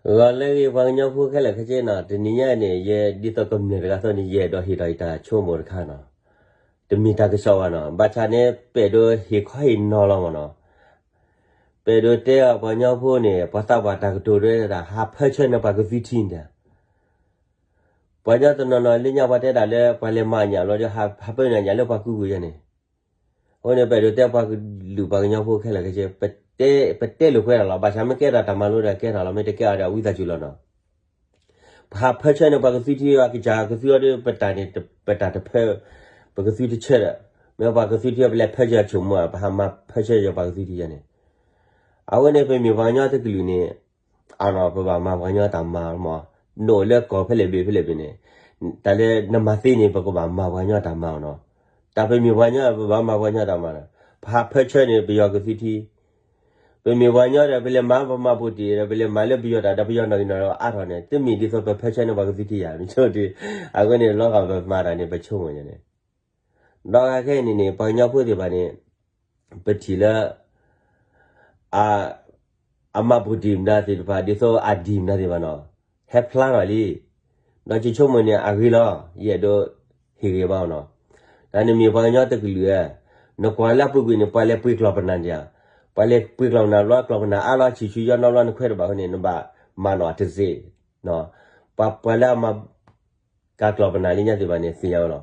ဂီၤလၢအဂ့ၤ ပှၤကညီဖိခဲလၢာ်ခဲဆ့နီၤ, တနံၤညါန့ၣ် ယဲဒ်သိးကမျၢၢ်တဂၤအသိးန့ၣ် ယအဲၣ်ဒိးဟ့ၣ်ထီၣ်ယတၢ်ဆိကမိၣ်တခါနီၤ, တမ့ၢ်တၢ်ကစီၣ်ဘၣ်နီၤ, ဘၣ်ဆၣ်န့ၣ် ပအဲၣ်ဒိးဟ့ၣ်ခီဟ့ၣ်နီၤလီၤမ့ၢ်နီၤ, ပအဲၣ်ဒိးတဲအီၤပှၤကညီဖိန့ၣ် ပှၤသးပှၢ်တၢ်ကတိၤဒၣ် ဟးဖၢဆၢန့ၢ်ပှၤကသုထံန့ၣ် ပှၤကညီတနီၤနီၤလၢညါပှၤတဲတၢ်လၢ ပှၤလဲၤမၤညၣ်လီၤဒီး ဟးဖၢညၣ်လၢပှၤကူပူၤယဲန့ၣ်, အဃိန့ၣ် ပအဲၣ်ဒိးတဲပှၤကလုာ်ပှၤကညီဖိခဲလၢာ်ခဲဆ့, ပတဲလိာ်ကွဲတၢ်လီၤ, ဘၣ်ဆၣ်မ့ၢ်ကဲထီၣ်တၢ်မၤလိဒီးကဲထီၣ်လီၤ, မ့ၢ်တကဲအီၤဒီးအဝံသးစူၤလီၤနီၤ. ပဟးဖၢဆၢန့ၢ်ပှၤကသုထံအီၤ ကစၢ်ကသုအီၤဒီး ပတၢ်န့ၣ် ပတၢ်တဖၢ ပကသုတဆၢဒီး, မ့ၢ်ပှၤကသုထံအီၤ ပလဲၤဖၢဆၢဆိကမိၣ်ဧါ, ပဟးမၤဖၢဆၢယပှၤကသုထံယဲန့ၣ်, အဝဲန့ၣ် ပမ့ၢ်ပှၤကညီတကလုာ်န့ၣ် အနီၤ ပဘၣ်မၤပှၤကညီတၢ်မၤမ့ၢ်, နအိၣ်လၢကီၢ်ဖဲလဲၣ်ဘ့ၣ်ဖဲလဲၣ်ဘ့ၣ်န့ၣ်, တၢ်လၢနမၤသ့န့ၣ် ပကဘၣ်မၤပှၤကညီတၢ်မၤနီၤ. တၢ်ပမ့ၢ်ပှၤကညီ ပဘၣ်မၤပှၤကညီတၢ်မၤနီၤ, ပဟးဖၢဆၢန့ၢ်ပယီၤကသုထံ, ပမ့ၢ်ပှၤကညီဒီး ပလဲၤမၤပမၤပူၤတံၢ်ဒီး ပလဲၤမၤလၢပယီၤတၢ်ဒီး ပယီၤနီၣ်ဂံၢ်နီၣ်ဒွးအါထီၣ်န့ၣ် တမ့ၢ်ဒ်သိးပဖၢဆၢန့ၢ်ပှၤကသုထံယၤ, မ့ၢ်ဆိဒုး, အဃိန့ၣ် လီၤဂာ်ပမၤတၢ်န့ၣ် ပဆိကမိၣ်ညါန့ၣ် ဒီးခဲအံၤန့ၣ်န့ၣ် ပှၤကညီဖိသ့ၣ်တဖၣ်န့ၣ် ပထံၣ်လၢ အ အမၤပူၤတံၢ်မတၤသ့ၣ်တဖၣ် ဒ်သိးအဒံၣ်မတၤသ့ၣ်တဖၣ်နီၤ, ဟဲဖျါထီၣ်လံ. ဒီးယဆိကမိၣ်န့ၣ် အဂ့ၤလီၤ, ယအဲၣ်ဒိးဟ့ၣ်ဂ့ၤဘၣ်အီၤနီၤ. တၢ်နမ့ၢ်ပှၤကညီတကလုာ်ဧၢ, နကွၢ်လၢအပူၤကွံာ်န့ၣ် ပှၤလဲၤပှ့ၤကျီၢ်ပနၢ်ဒံးဧါ, ပှၤလဲၤပှ့ၤကျီၢ်ပနၢ်ဘျီ ကျီၢ်ပနၢ်အါလီၤ ဆံၣ်ဆူယီနီဘျီ နခွဲးတဘၣ်ဃိန့ၣ် နဘၣ်မၤနီၣ်အတစ့း, ပှၤပှၤလၢအမၤ ကၤကျီၢ်ပနၢ်လၢညါသ့ၣ်တဖၣ်န့ၣ် သ့ၣ်ညါဝဲလီၤ.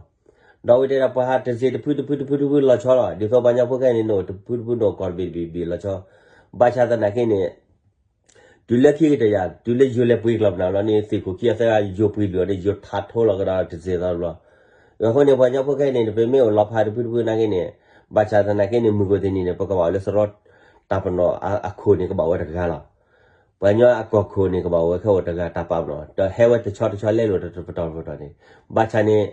ဒီးဝဲတဲဒၣ် ပှၤဟးတစ့းတဖုတဖုတဖုတဖုလီၤဆီလီၤ, ဒ်သိးပှၤကညီဖိခဲအံၤန့ၣ် နအိၣ်တဖုတဖု နအိၣ်ကီၢ်တဘ့ၣ်တဘ့ၣ်ဘ့ၣ်လီၤဆီ, ဘၣ်ဆၣ်သနာ်က့န့ၣ် တုၤလၢခံကတၢၢ်ယၤ တုၤလၢယိၤလဲၤပှ့ၤကျီၢ်ပနၢ်လီၤန့ၣ် သ့ၣ်ခိၣ်ခံအသၢဂၤ ယိၤပှ့ၤလုာ်အီၤန့ၣ် ယိၤထးထိလီၤကဒီးတစ့းသီတဘျီ. အဃိန့ၣ် ပှၤကညီဖိခဲအံၤန့ၣ် ပမ့ၢ်အိၣ်လီၤဖးတဖုတဖုနာ်က့န့ၣ် ဘၣ်ဆၣ်သနာ်က့န့ၣ် မုၢ်ကိၣ်တနံၤန့ၣ် ပကဘၣ်အိၣ်လၢစရီတၢ်ပနီၣ်အခိၣ်န့ၣ် ကဘၣ်ဝဲတဂၤလီၤ. ပှၤကညီအကီၢ်ခိၣ်န့ၣ် ကဘၣ်ဝဲခဲအိၣ်တဂၤတၢ်ပာ်ပနီၣ် ဒီးဟဲဝဲတဆီတဆီလဲလိာ်တပတီၢ်တပတီၢ်န့ၣ်, ဘၣ်ဆၣ်န့ၣ်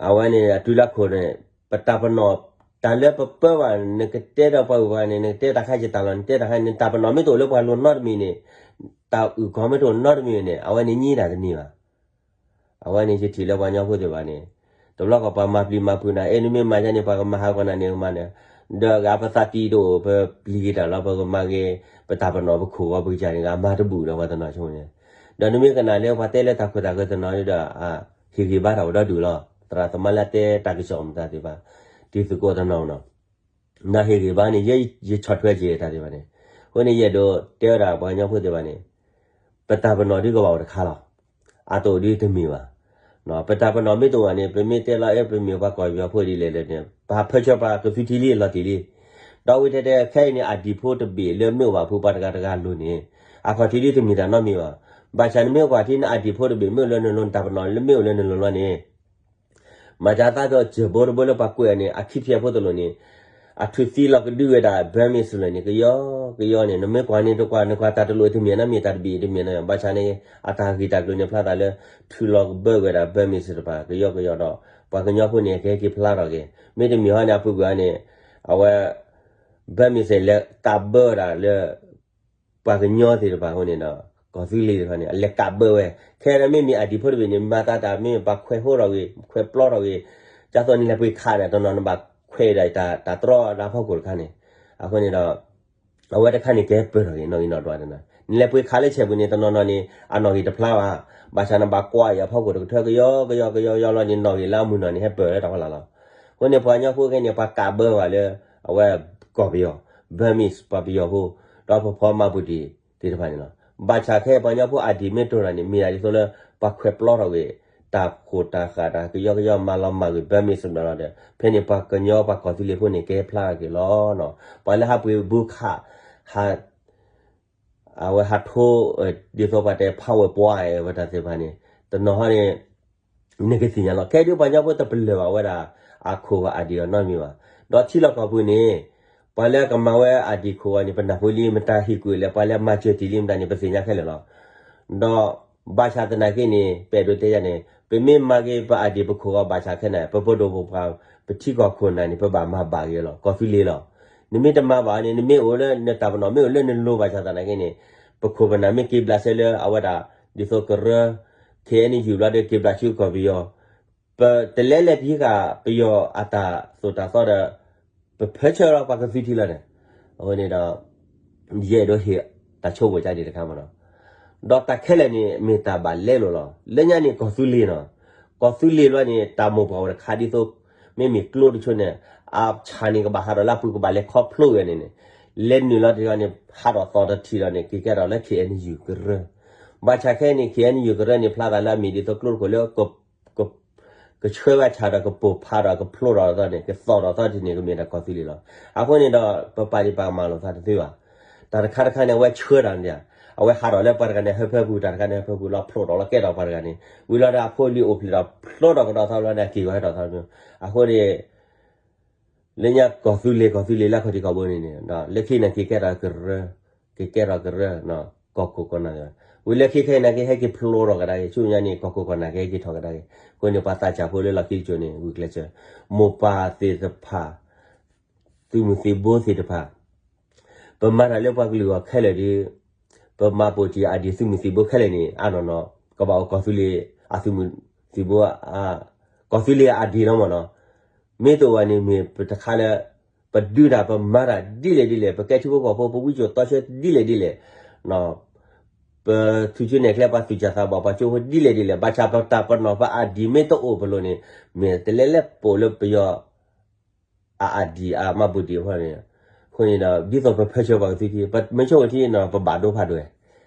အဝဲန့ၣ် အတုၤလၢခိၣ်န့ၣ် ပတၢ်ပနီၣ် တၢ်လၢပပၢဘၣ် နကတဲဒီးပှၤဂုၤပှၤဂၤန့ၣ် နကတဲတၢ်ခါဆံးတၢ်လီၤ နတဲတၢ်ခါန့ၣ် တၢ်ပနီၣ်မ့ၢ်တအိၣ်လၢပှၤလိၤနီတမံၤန့ၣ်, တၢ်အုၣ်ကီၤမ့ၢ်တအိၣ်နီတမံၤန့ၣ် အဝဲန့ၣ်ညံတၢ်တန့ၢ်ဘၣ်. အဝဲန့ၣ်ယထံၣ်လၢပှၤကညီဖိသ့ၣ်တဖၣ်န့ၣ် တဘျီဃီပှၤမၤပျံၤမၤဖုးနၤ အဲၣ် နမ့ၢ်မၤယါန့ၣ် ပှၤကမၤဟးဂီၤနၤန့ၣ်ကမၤန့ၣ်, ဒီးအဂၤပသးတံၢ်တအိၣ် ပပျံၤက့ၤတၢ်လီၤ ပကမၤက့ၤ ပတၢ်ပနီၣ်ပခိၣ်ဂီၤပကစၢ်န့ၣ် အမၤတဘူၣ်ဒီးပှၤတနီၤဆိန့ၣ်, ဒီးနမ့ၢ်ကနၣ်လၢပှၤတဲလၢတၢ်ခိၣ်တၢ်ဂီၤတနီၤဒီး ဟ့ၣ်ဂံၢ်ဘါတၢ်အိၣ်ဒီဒူၣ်လီၤ. သရၣ်သမါလၢအတဲတၢ်ကစီၣ်မတၤသ့ၣ်တဖၣ် တံၤသကိးတနီၤနီၤ နဟ့ၣ်ဂံၢ်ဘါန့ၣ် ယဲယဆီၣ်ထွဲက့ၤတၢ်သ့ၣ်တဖၣ်န့ၣ်, အဃိန့ၣ် ယအဲၣ်ဒိးတဲဝဲဒၣ်ပှၤကညီဖိသ့ၣ်တဖၣ်န့ၣ် ပတၢ်ပနီၣ်ဒုကဘၣ်အိၣ်တခါလီၤ. အတအိၣ်ဒုတမ့ၢ်ဘၣ်. ပတၢ်ပနီၣ်မ့ၢ်တအိၣ်ဘၣ်န့ၣ် ပမ့ၢ်တဲလီၤအဲၣ် ပမ့ၢ်ပှၤကီၢ်ပယီၤဖိဒ်လဲၣ်လဲၣ်န့ၣ် ပဟးဖၢဆၢပှၤကသုထံလံလီၤတံၢ်လံ. ဒီးဝံၤတဲတဲခဲအံၤန့ၣ် အဒံၣ်ဖိတဘ့ၣ်လၢမ့ၢ်အိၣ်ဘၣ်ဖုးပှၤတဂၤတဂၤအလိၤန့ၣ် အခီၣ်ထံးဒုတမ့ၢ်တၢ်နီတမံၤဘၣ်. ဘၣ်ဆၣ်နမ့ၢ်ကွၢ်ထံနအဒံၣ်ဖိတဘ့ၣ်မ့ၢ်အိၣ်လၢနလိၤ နတၢ်ပနီၣ်လၢမ့ၢ်အိၣ်လၢနလိၤလီၤန့ၣ် မၤသးဒ်သိးစၢၢ်ဘိတဘိလၢပှၤကွဲးအီၤန့ၣ် အခံဖျဲးဖိတလိၣ်န့ၣ် အထုးသံလီၤကဒုဝဲဒၣ် Burmese လၢာ်န့ၣ် ကယီကယီန့ၣ် နမ့ၢ်ကွၢ်န့ၣ်တကွၢ် နကွၢ်တၢ်တလိၣ်တမံၤနီတမံၤ တၢ်တဘ့ၣ်တမံၤနီ ဘၣ်ဆၣ်န့ၣ် အတၢ်ဂ့ၢ်တၢ်ကျိၤန့ၣ် ဖျါသးလၢ ထုးလီၤကဘၢဝဲဒၣ် Burmese တဖၣ် ကယီကယီဒီး ပှၤကညီဖိန့ၣ် ကဟဲက့ၤဖျါထီၣ်က့ၤ မ့တမ့ၢ်ဟီန့ၣ် အပူၤကွံာ်န့ၣ် အဝဲ Burmese လဲၤကးဘၢဝဲဒၣ်လၢ ပှၤကညီသ့ၣ်တဖၣ်အဃိန့ၣ်ဒီး ကီၢ်သူလ့ၤတဖၣ်န့ၣ် အလဲၤကးဘၢဝဲ ခဲအံၤမ့မ့ၢ်အဒံၣ်ဖိတဘ့ၣ်န့ၣ် မၤသးတၢ်မ့ၢ်ဘၣ်ခွဲးဟိထီၣ်ဂ့ၤ ခွဲးပျီထီၣ်ဂ့ၤ ဒ်သိးနလဲၤပှ့ၤခးန့ၣ် တနီၤနဘၣ်ခွဲးဒၣ်တၢ် တၢ်တြီအဖီခိၣ်တခါန့ၣ် အဃိန့ၣ်ဒီး အဝဲတခါန့ၣ် ကဟဲပၢၢ်ထီၣ်ဂ့ၤ နီၣ်ဂံၢ်နီၣ်ဒွးတနီၤ နလဲၤပှ့ၤခးလၢဆဲးပူၤန့ၣ် တနီၤနီၤန့ၣ် အနီၣ်ဂံၢ်တဖျါဘၣ် ဘၣ်ဆၣ်နဘၣ်ကွၢ်အံၤအဖီခိၣ်တကထၢ ကယီကယီကယီယီလီၤန့ၣ် နီၣ်ဂံၢ်လၢအမုၢ်နီၢ်န့ၣ် ဟဲပၢၢ်လၢတၢ်ဖီလာ်လီၤ. အဃိန့ၣ် ပှၤကညီဖိခဲအံၤန့ၣ် ပှၤကးဘၢဝဲလၢ အဝဲကီၢ်ပယီၤ Burmese ပှၤပယီၤဖိ ဒီးပဖီမၤပူၤတံၢ်သ့ၣ်တဖၣ်န့ၣ်လီၤ. ဘၣ်ဆၣ်ခဲအံၤပှၤကညီဖိအဒံၣ်မ့ၢ်တိၢ်တၢ်န့ၣ် မ့ၢ်ဒၣ်ဒ်သိးလၢ ပှၤခွဲးပျီထီၣ်ဂ့ၤ တၢ်ခိၣ်တၢ်ဃၣ်တၢ်ကယီကယီမၤလီၤမၢ်ကွံာ် Burmese တဘျီလီၤဒီး ဖဲန့ၣ်ပှၤကညီပှၤကီၢ်သူလ့ၤဖိန့ၣ် ကဟဲဖျါထီၣ်က့ၤလီၤ. ပှၤလၢဟးပှ့ၤဘူးခး ဟး အဝဲဟးထိ ဒ်သိးပှၤတဲ power ပှဲၤဝဲတၢ်သ့ၣ်တဖၣ်န့ၣ် တနီၤဟီန့ၣ် နကသ့ၣ်ညါလီၤ. ခဲဒုးပှၤကညီဖိတပလၢၢ်ဘၣ်ဝဲဒၣ် အခိၣ်ဂီၤအဒံၣ်အီၤနီတမံၤဘၣ်. ဒီးထံလီၢ်ကီၢ်ပူၤန့ၣ် ပှၤလၢကမၤဝဲအဒံၣ်ခိၣ်ဂီၤန့ၣ် ပနၢ်ဟူလံ မတၤဟ့ၣ်ကွံာ်လဲၣ် ပှၤလၢမၤစၢၤတံၢ်လံမတၤန့ၣ် ပသ့ၣ်ညါခဲလၢာ်လီၤ. ဒီးဘၣ်ဆၣ်သနာ်က့န့ၣ် ပအဲၣ်ဒိးတဲယၤန့ၣ် ပမ့ၢ်မၤက့ၤပအဒံၣ်ပခိၣ်ဂီၤဘၣ်ဆၣ်ခဲန့ၣ် ပပဒိၣ်ပပှၢ် ပထံကီၢ်ခိၣ်နၢ်န့ၣ် ပဘၣ်မၤဘၣ်က့ၤလီၤ. ကီၢ်သူလ့ၤလီၤ. နမ့ၢ်တမၤဘၣ်န့ၣ် နမ့ၢ်အိၣ်လၢနတၢ်ပနီၣ်မ့ၢ်အိၣ်လၢနလိၤဘၣ်ဆၣ်သနာ်က့န့ၣ် ပခိၣ်ပနၢ်မ့ၢ်က့ၤဘျးစဲလၢအဝဲဒၣ် ဒ်သိးကရၢ ခ့ၣ်အဲၣ်ယူၣ် ဘျီဒီးက့ၤဘျးဆူကီၢ်ပယီၤ ပတလဲၤလဲၤပဟံးဃာ်ပယီၤအတၢ်သိၣ်တၢ်သီဒီး ပဖၢဆၢလီၤပှၤကသုထံလီၤန့ၣ် အဃိန့ၣ်ဒီး ယအဲၣ်ဒိးဟ့ၣ်တၢ်ဆိကမိၣ်ကါဒံးတခါမ့ၢ်နီၤ ဒီးတၢ်ခဲလၢာ်န့ၣ် မ့ၢ်တၢ်ဘၣ်လဲလိာ်လီၤ. လၢညါန့ၣ် ကီၢ်သူလ့ၤနီၤ, ကီၢ်သူလ့ၤလီၤန့ၣ် တၢ်မိၢ်ပှၢ်အိၣ်တခါဒ်သိး မ့မ့ၢ်ကျိတဆိန့ၣ် အဆၣ်န့ၣ် ကဘၣ်ဟးထီၣ်လၢအပူၤ ကဘၣ်လဲၤခီဖျိဝဲန့ၣ်န့ၣ်, လဲၤနုာ်လီၤတဂၤန့ၣ် ဟးထီၣ်သီတထံၣ်ဒီးန့ၣ် က့ၤကဲထီၣ်လၢ ခ့ၣ်အဲၣ်ယူၣ်ကရၢ, ဘၣ်ဆၣ်ခဲအံၤန့ၣ် ခ့ၣ်အဲၣ်ယူၣ်ကရၢန့ၣ် ဖျါသးလၢအမ့ၢ်ဒ်သိးကျိတခိၣ်လၢ ကဆှၢဝဲဆၣ်ဒီး ကပိၢ်ဖးဒီး ကဖျိထီၣ်အသီန့ၣ် ကသီၣ်ထီၣ်သီတထံၣ်န့ၣ် ကမ့ၢ်ဒၣ်ကီၢ်သူလ့ၤလီၤ. အဃိန့ၣ်ဒီး ပပာ်ဒံးပာ်ကမၣ်လိာ်သးတသ့ဘၣ်. တၢ်တခါတခါန့ၣ် အဝဲဆှၢတၢ်န့ၣ်, အဝဲဟးထီၣ်လၢပှၤတဂၤန့ၣ် ဟၢဖၢပူၤ တၢ်တခါန့ၣ် ဟၢဖၢပူၤလီၤ ဖျိးထီၣ်လီၤ ကဲထီၣ်ပှၤတဂၤန့ၣ် ဝံၤလီၤဒီး အဖိအလံၤအိၣ်ဖျဲၣ်ဒီး ဖျိးထီၣ်ကဒီးသီလီၤန့ၣ် အက့ၢ်ဂီၤဟဲထီၣ်သီတမံၤ. အဃိန့ၣ် လၢညါကီၢ်သူလ့ၤ ကီၢ်သူလ့ၤလၢခီၣ်ထံးခီၣ်ဘိန့ၣ်န့ၣ် လၢခံန့ၣ် က့ၤကဲထီၣ်ကရၢ, က့ၤကဲထီၣ်ကရၢ, ကီၢ်ခိၣ်ကီၢ်နၢ်, ဝံၤလၢခံခဲအံၤန့ၣ် က့ၤဟဲက့ၤဖျိးထီၣ်ကဒါက့ၤ ဆူညါန့ၣ် ကီၢ်ခိၣ်ကီၢ်နၢ်က့ၤဟဲက့ၤထီၣ်ကဒါက့ၤ. အဃိန့ၣ် ပှၤသးစၢ်ဖိလၢလီၢ်ခံတစိၤန့ၣ် ဂုာ်ကျဲးစၢး, မိၢ်ပၢ်သ့ၣ်တဖၣ် သုးမုၢ်သံၣ်ဘိသ့ၣ်တဖၣ် ပမၤတၢ်လၢပှၤကလုာ်အဂီၢ်ခဲလၢာ်ဒီး ပမၤပိာ်တံၢ်အဒံးသုးမုၢ်သံၣ်ဘိခဲလၢာ်န့ၣ် အါနီၢ်နီၢ် ကဘၣ်အိၣ်ကီၢ်သူလ့ၤအသုးမုၢ်သံၣ်ဘိ, ကီၢ်သူလ့ၤအဒံးလီၤမ့ၢ်နီၤ. မ့ၢ်တအိၣ်ဘၣ်န့ၣ် မ့ၢ်ပတခါလၢ ပဒုးတၢ်ပမၤတၢ်ဒ်လဲၣ်ဒ်လဲၣ် ပကဲထံဖိကီၢ်ဖိ ပဝံစိာ်တီဆှၢဒ်လဲၣ်ဒ်လဲၣ် ပထုးစုနဲၣ်ကျဲပှၤသူၣ်စၢ်သးဘီၣ် ပှၤကၠိဖိဒ်လဲၣ်ဒ်လဲၣ် ဘၣ်ဆၣ်ပတၢ်ပနီၣ်ပအဒံးမ့ၢ်တအိၣ်ပလိၤန့ၣ် မ့ၢ်တလဲၤလၢပအိၣ်လၢပယီၤ အအဒံးအမၤဘူၣ်ဒံးအဖီန့ၣ်, အဃိန့ၣ်ဒီး ဒ်သိးပဖၢဆှၢပှၤကသံထံ ပမ့ၢ်ဆိကမိၣ်ထံန့ၣ် ပဘၣ်ဒိဖးဒိၣ်ဝဲ.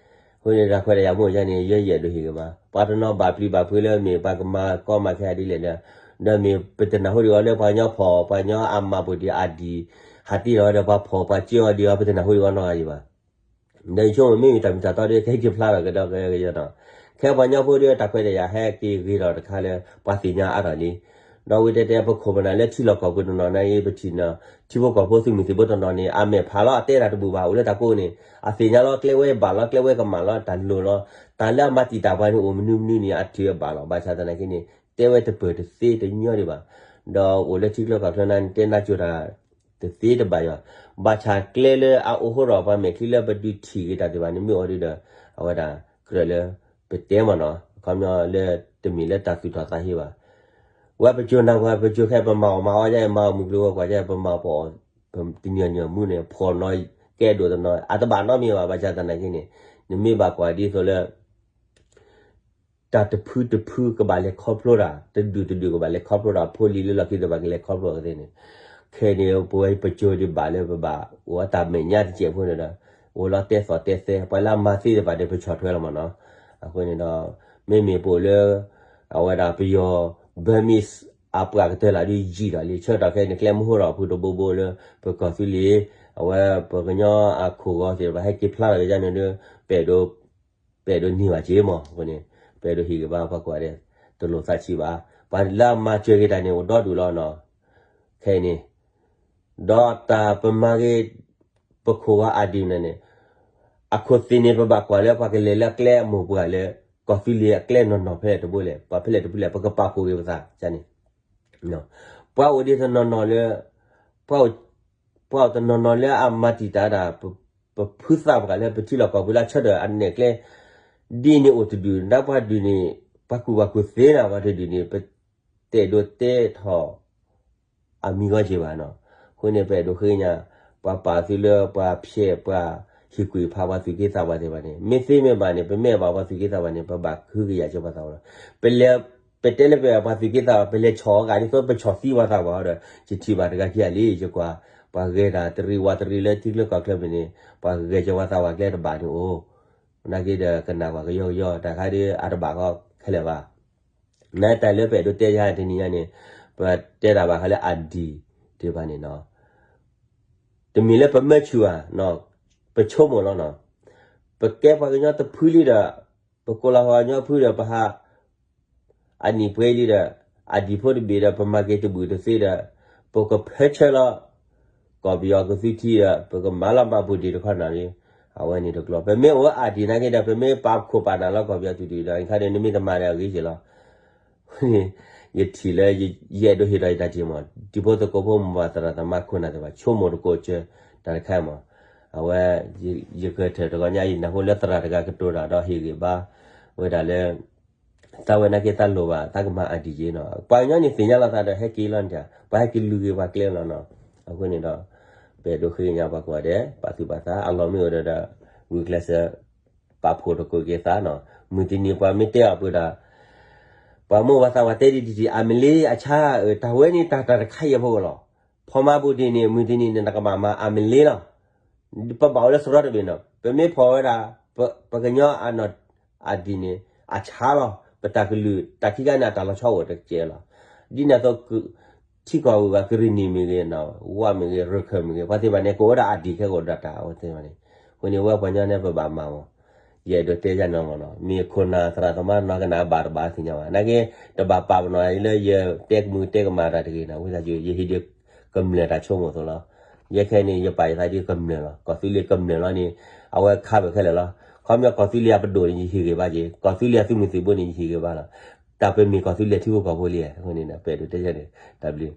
အဃိန့ၣ် တၢ်ခွဲးတၢ်ယာ်မ့ၢ်အိၣ်ယါန့ၣ် ယဲယအဲၣ်ဒိးဟ့ၣ်ဂ့ၤဘၣ် ပှၤတနီၤဘၣ်ပျံၤဘၣ်ဖုးလၢမ့ၢ်ပှၤကမၤကီမၤခဲဒ်လဲၣ်ဒီး, ဒီးမ့ၢ်ပတနၢ်ဟူဒံးအီၤလၢပှၤကညီဖီၣ် ပှၤကညီအမၤဘူၣ်ဒံးအဒံး ဟးတ့ၢ်လီၤဝဲဒီးပှၤဖီၣ်ပှၤကၠိအီၤဒံးအီၤ ပတနၢ်ဟူဒံးအီၤနီတဂၤဒံးဘၣ်. ဒီးယဆိကမိၣ်မ့မ့ၢ်တၢ်မ့ၢ်တၢ်တီဒီး ကဟဲက့ၤဖျါထီၣ်ကဒီးကယီနီၤ, ခဲပှၤကညီဖိဒီးတၢ်ခွဲးတၢ်ယာ်ဟဲက့ၤဂ့ၤထီၣ်တခါလၢ ပှၤသ့ၣ်ညါအါထီၣ်လံ. ဒီးဝံၤတဲတဲပခိၣ်ပနၢ်လၢထံလီၢ်ကီၢ်ပူၤတနီၤန့ၣ် ပထံၣ်န့ၣ် ထံဖိကီၢ်ဖိသုးမုၢ်သံၣ်ဘိတနီၤန့ၣ် အမဲာ်ဖးလီၤ အတဲတၢ်တဘူၣ်ဘၣ် အိၣ်လၢတၢ်ကိးန့ၣ် အသ့ၣ်ညါလီၤ ကျဲဝဲဘၣ်လီၤ ကျဲဝဲကမၣ်လီၤ တၢ်လိၤလီၤ တၢ်လၢအမၤတံာ်တာ်ပှၤန့ၣ် အိၣ်မနုၤမနုၤန့ၣ် အထံၣ်အဘၣ်လီၤ. ဘၣ်ဆၣ်သနာ်က့န့ၣ် တဲဝဲတပၢၢ်တသ့တညီဒံးဘၣ်. ဒီးအိၣ်လၢထံချၢကီၢ်ချၢန့ၣ် တဲနၢ်ကၠိတၢ် တသ့တဘၣ်ယွၤ, ဘၣ်ဆၣ်ကျဲလၢအအိၣ်ဟိထီၣ်ပှၤမဲာ်ချံလၢပဒုးထံၣ်က့ၤတၢ်သ့ၣ်တဖၣ်န့ၣ် မ့ၢ်အိၣ်ဒံးဒီး အဝဲဒၣ်ကြၢးလၢ ပတဲမ့ၢ်နီၤ အခီပညီလၢတမ့ၢ်လၢတၢ်သူၣ်ထီၣ်သးဟ့ဘၣ်. ဝဲပကၠိနၢ်ပှၤပကၠိခဲ ပမၤအီၣ်မၤအီယဲ မၤအီၣ်မုၢ်ကျိၤဝဲၤကွာ်ယဲ ပမၤပအီၣ် တညီညီမူန့ၣ် ဖီၣ်နီၤကဲဒိၣ်တနီၤ အတဘၣ်နီတမံၤဘၣ်. ဘၣ်ဆၣ်သနာ်က့န့ၣ် နမ့ၢ်ဘၣ်ကွၢ်ဒ်သိးလၢ တၢ်တဖုတဖုကဘၣ်လဲၤခီဖျိတၢ် တဒူၣ်တဒူၣ်ကဘၣ်လဲၤခီဖျိတၢ် ဖိလံၤလၢလီၢ်ခံသ့ၣ်တဖၣ်ကလဲၤခီဖျိအီၤကသ့န့ၣ်, ခဲအံၤန့ၣ် ပဝဲပကၠိဒံးဘၣ်လၢပဘၣ်အိၣ်အတၢ်မဲာ်ညါတစဲးဖိန့ၣ်ဒီး အိၣ်လီၤတဲသီၣ်တဲသဲ ပှၤလၢအမၤသ့သ့ၣ်တဖၣ်ဒီး ပဆီၣ်ထွဲလီၤမ့ၢ်နီၤ. အဃိန့ၣ်ဒီး မ့မ့ၢ်ပအိၣ်လၢ အဝဲဒၣ်ပယီၤ Burmese အပှၤကတၢၢ်လၢဒုးယံာ်ထီၣ်လံ ဆၢကတီၢ်ခဲအံၤန့ၣ် ကျဲမုၢ်ဟိထီၣ်ဖုတဘိဘိလၢ ပကီၢ်သူလ့ၤ အဝဲပကညီအခိၣ်ဂီၤသ့ၣ်တဖၣ်ဟဲက့ၤဖျါထီၣ်က့ၤဒ်န့ၣ်ဒီး ပအဲၣ်ဒိး ပအဲၣ်ဒိးန့ၢ်ဘၣ်က့ၤမ့ၢ် အဃိန့ၣ် ပအဲၣ်ဒိးဟ့ၣ်ဂ့ၤဘၣ်ပှၤကိးဂၤဒဲး တလိၣ်သးဆံးဘၣ်. ပှၤလၢအမၤစၢၤက့ၤတၢ်န့ၣ် အိၣ်ဒီဒူၣ်လီၤနီၤ. ခဲအံၤန့ၣ် ဒီးတၢ်ပမၤဂ့ၤ ပခိၣ်ဂီၤအဒံးန့ၣ်န့ၣ် အခိၣ်သ့ၣ်န့ၣ် ပဘၣ်ကွၢ်လၢပှၤကလဲၤလၢကျဲအမိၢ်ပှၢ်လၢ ကီၢ်သူလ့ၤအကျဲနီၢ်နီၢ်ဖဲလဲၣ်တဘိလဲၣ် ပှၤဖဲလဲၣ်တဖုလဲၣ် ပကပာ်ဖှိၣ်က့ၤပသးန့ၣ် ပှၤအိၣ်ဒံးတနီၤနီၤလၢ ပှၤအိၣ်တနီၤနီၤလၢအမၤတံာ်တာ်ဒၣ် ပဖုသးပှၢ်လၢပထံလီၢ်ကီၢ်ပူၤလၢအဆၢထၢၣ်အနဲၣ်ကျဲ ဒ်န့ၣ်အိၣ်တဒူၣ် နပှၤဒုးန့ၣ် ပှၤကူၣ်ဘၣ်ကူၣ်သ့နၤပှၤတဒူၣ်န့ၣ် ပတအဲၣ်ဒိးတဲထီၣ် အမံၤဂီၢ်က့ၤဘၣ်နီၤ. အဃိန့ၣ် ပအဲၣ်ဒိးဃ့ကညး ပှၤပာ်သုလၢပှၤဖျဲးပှၤဟ့ၣ်ကွံာ်ဖးပှၤသူၣ်က့သးပှၢ်သ့ၣ်တဖၣ်န့ၣ် မ့ၢ်သ့မ့ၢ်ဘၣ်န့ၣ် ပမ့ၢ်ဘၣ်ပှၤသူၣ်က့သးပှၢ်န့ၣ် ပဘၣ်ဃုကယာ်က့ၤပှၤသးပှၢ်လီၤ. ပလဲၤ ပတဲလၢပအဲၣ်ပှၤသူၣ်က့သးပှၢ် ပလဲၤဆီၣ်အီၤဂၤဒ်သိးပဆီၣ်သံပှၤသးပှၢ်ဒီး ယထံၣ်ဘၣ်တဂၤခံဂၤလံ ယကွၢ် ပှၤဂဲၤတၢ်တရံးဝးတရံးလၢထံချၢကီၢ်ချၢဖဲန့ၣ် ပှၤဂဲၤက့ၤပှၤသးပှၢ်ကျဲတဘၣ်န့ၣ်အိၣ် နာ်က့ဒီးကနၣ်ကွၢ်ကယီကယီ တၢ်ခါဒ်အတဘၣ်ဃီခဲလၢာ်ဘၣ်. နတၢ်လၢပအဲၣ်ဒိးတဲယၤတနံၤညါန့ၣ် ပတဲတၢ်ဘၣ်ဃးလၢအဒံးသ့ၣ်တဖၣ်န့ၣ်နီၤ တမ့ၢ်လၢပမၢဆူၣ်ဘၣ်, ပဆိကမိၣ်လီၤနီၤ. ပကဲပှၤကညီတဖုလံဒီး ပကိးလီၤပှၤကညီဖုဒီး ပဟး အနံၣ်ပှဲၤလံဒီး အဒံၣ်ဖိတဘ့ၣ်ဒီး ပမၤက့ၤတဘူၣ်တသ့ဒီး ပကဖၢဆၢလီၤ ကီၢ်ပယီၤကသုထံဒီး ပကမၤလီၤမၤဘူၣ်ဒံးတခီနၤလံ. အဝဲန့ၣ်တကျိၤ ပမ့ၢ်အိၣ်အဒံၣ်နာ်က့ဒီး ပမ့ၢ်ပာ်ခိၣ်ပာ်နၢ်လီၤကီၢ်ပယီၤတုၤတုၤဒီး ခါဒီး နမ့ၢ်တမၤဒီးအဂ့ၤက့ၤလီၤ ယထံၣ်လၢ ယအဲၣ်ဒိးဟ့ၣ်ဒီးယတၢ်ထံၣ်မး တံၤဖိသကိးဖိမိၢ်ပၢ်သရၣ်သမါခိၣ်နၢ်သ့ၣ်တဖၣ် ဆိကမိၣ်တကိးစၢၤ တၢ်တခါမး အဝဲ ယကထၢၣ်တဂီၤညါ ယနၢ်ဟူလၢသရၣ်တဂၤကတိၤတၢ်ဒီးဟ့ၣ်ဂ့ၤဘၣ် ဝဲဒၣ်လၢ သးဝဲနာ်က့သးလိၣ်ဘၣ် သးကမၤအဒံၣ်က့ၤနီၤ ပှၤကညီန့ၣ်သ့ၣ်ညါလီၤသးဒီးဟဲက့ၤလီၤန့ၣ် ပှၤဟဲက့ၤလူၤက့ၤပှၤကျဲလီၤနီၤ အဃိန့ၣ်ဒီး ပအဲၣ်ဒိးဃ့ကညးပှၤကိးဂၤဒဲး ပာ်သူၣ်ပာ်သး အလီၢ်မ့ၢ်အိၣ်ဒီး ဂုာ်ကျဲးစၢး ပာ်ဖှိၣ်တကိးက့ၤသးနီၤ. မုၢ်တနံၤပှၤမ့ၢ်တဲအီၤပှၤဒီး ပှၤမိၢ်ပှၤသးပှၢ်တဲဒ်တံၢ်တံၢ် အမလ့အဆါ တၢ်ဝဲန့ၣ်တၢ်တၢ်တခါအံၤအဖီခိၣ်လီၤ. ဖီမါပူၤဒ်န့ၣ် မုၢ်တနံၤန့ၣ် နကဘၣ်မၤအမလ့လီၤ. ပဘၣ်အိၣ်လၢစရီတဘ့ၣ်နီၤ ပမ့ၢ်ဖီၣ်ဝဲဒၣ် ပကညီအနီၢ်အဒံၣ်န့ၣ် အဆါလီၤ. ပတၢ်ကလုာ်တၢ်ခံခါန့ၣ် အတၢ်လီၤဆီအိၣ်တကဲလီၤ. ဒ်န့ၣ်အသိး ထံကီၢ်ဝဲကရံၣ်နံၣ်မ့ၢ်ဂ့ၤ, ဝါမ့ၢ်ဂ့ၤ, ရခၢၣ်မ့ၢ်ဂ့ၤ, ပှၤသ့ၣ်တဖၣ်န့ၣ် ကအိၣ်ဝဲဒၣ်အဒံၣ်ခဲကအိၣ်ဒီးတၢ်အဝဲသ့ၣ်တဖၣ်န့ၣ်, အဃိန့ၣ် ဝဲပှၤကညီန့ၣ် ပဘၣ်မၤမး, ယအဲၣ်ဒိးတဲယၤန့ၣ်မးနီၤ, မ့ၢ်ခိၣ်နၢ်သရၣ်သမါနီၢ်ကနၣ်ဘၣ်တဘၣ်သ့ၣ်ညါဘၣ်, နာ်က့ တဘၣ်ပာ်ပနီၣ်လၢယတဲကမုာ်တဲကမၣ်တၢ်တဂ့ၤနီၤ, ဝံသးစူၤ ယဟ့ၣ်ဒုးကမျၢၢ်တၢ်ဆိကမိၣ်အသိးလီၤ. ယဲခဲအံၤန့ၣ် ယပာ်ယသးဒ်ကမျၢၢ်လီၤ. ကီၢ်သူလ့ၤကမျၢၢ်လီၤန့ၣ် အဝဲခါဘၣ်ခဲလၢာ်လီၤ. ခီပညီကီၢ်သူလ့ၤအပဒိၣ်န့ၣ် ယဟ့ၣ်ဂ့ၤဘၣ်က့ၤ, ကီၢ်သူလ့ၤအသုးမုၢ်သံၣ်ဘိန့ၣ် ယဟ့ၣ်ဂ့ၤဘၣ်လီၤ. တၢ်ပမ့ၢ်ကီၢ်သူလ့ၤထံဖိကီၢ်ဖိလံ, အဃိန့ၣ် ပအဲၣ်ဒိးတဲယၤန့ၣ် တၢ်ဘျုး